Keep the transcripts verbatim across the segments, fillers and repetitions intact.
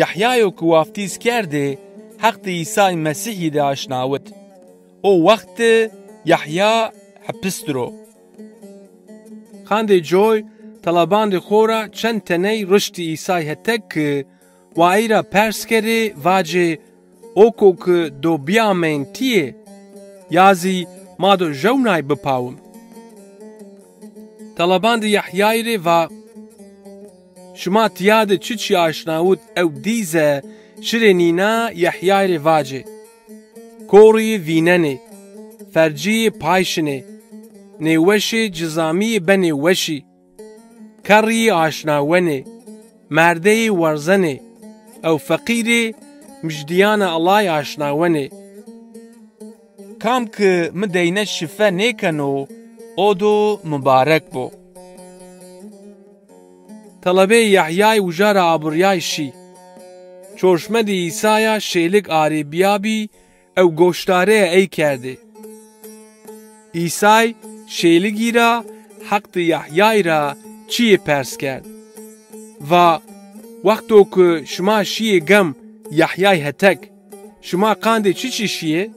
Yehyayo ki waftîz kerdê, Heq di Îsay Mesîhî di aşnawit. O wext di Yehya hepis dir o. Qandê coy, telebandê xo ra çend teney riştî Îsay hetek ki wa ey ra pers kerê, vacê, O ko ki do bîyameyn tî yê, ya zî ma do jewnay bipawim? Telebandê Yehyayî rê va, Şima tîya di çiçî aşnawit ew dî ze şirê nîna Yehyayî rê vacê, Korî vînenê, fercî pay şinê, nêweşê cizamî benê weşî, kerrî aşnawenê, merdeyî werzenê, ew feqîrî mijdîyana Ellay aşnawenê. Kam ki mi deyne şife nêkeno, o do mubarek bo. Telebeyê Yehyay uca ra abiryay şî. Çorşmedê Îsaya şêlig arê bîyabî ew goşdareye ey kerdê. Îsay şêligî ra Heq di Yehyay ra çîyê pers kerd. Va, Wexto ki şima şîyê gem Yehyay hetek, şima qandê çiçî şîyê?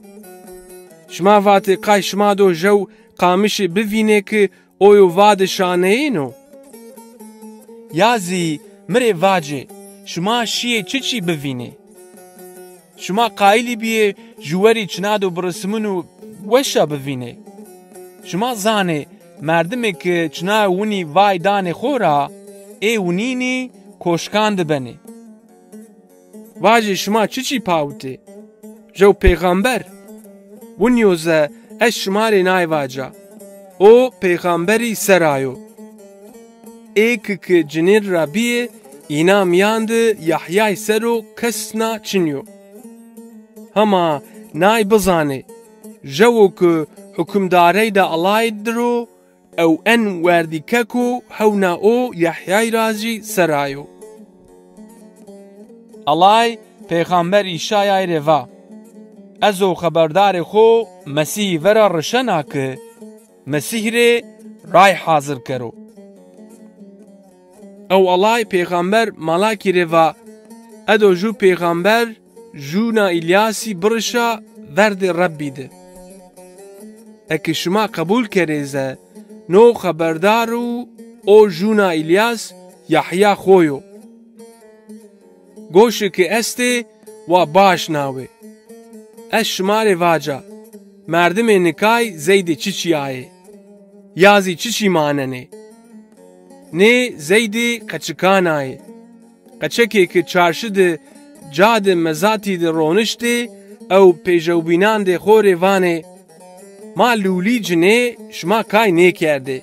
Şima vatê qay şima do jew qamişê bivînê ki oyo va di şaneyêno? Ya zî mi rê vacê, şima şîyê çiçî bivînê? Şima qayilî bîyê juwerî çina do birisminu weşa bivînê? Şima zanê, merdimê ki çina winî vay danê xo ra, ê winînî koşkan di benê. Vacê şima çiçî pawitê? Jew pêxamber? Winî yo ze ez şima rê nay vaca. O pêxamberî sera yo. Ê ki ki cinîr ra bîyê, înan mîyan di Yehyay ser o kesna çin yo. Hema nay bizanê, jewo ki hukimdareyda Ellay dir o, ew en werdî keko hewna o Yehyay ra zî sera yo. Ellay pêxamber Îşayay rê va, Ez o xeberdarê xo Mesîhî vera rişena ki Mesîh rê ray hazir kero. Ew Ellay pêxamber Malakî rê va, Edo ju pêxamber jûna Îlyasî birişa verdê Rebbî di. Eki şima qebul kerê ze, no xeberdar û o jûna Îlyas Yahya xo yo. Goşi ki estê, wa biaşnawê. Ez şima rê vaca, merdimê nikay zeydê çiçî ayê, ya zî çiçî manenê. Nê zeydê qeçikan ayê. Qeçekê ki çarşi di ca di mezatî di roniştê ew pêjewbînandê xo rê vanê, Ma lûlî cinê şima kay nêkerdê.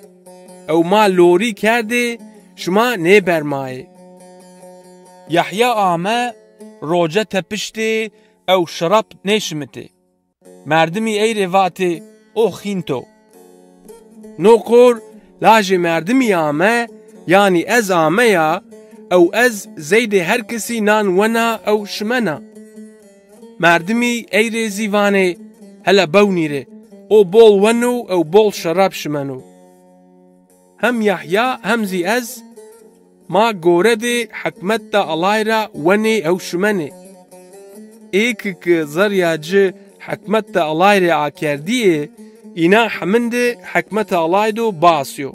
Ew ma lorî kerdê, şima nêbermayê. Yahya ame, roce tepiştê ew şerab nêşimitê. Merdimî ey rê vatê, O xînto. No qor lajê merdimî ame, yanî ez ameya, ew ez zeydê her kesî nan wena ew şimena. Merdimî ey rê zî vanê, Hele bewnîrê, o bol weno ew bol şerab şimeno. Hem Yahya hem zî ez, ma goredê hekmeta Ellay ra wenê ew şimenê. Ê ki ki zerrîya ci hekmeta Ellay rê akerdîyê, înan hemin di hekmeta Ellay do biasyo.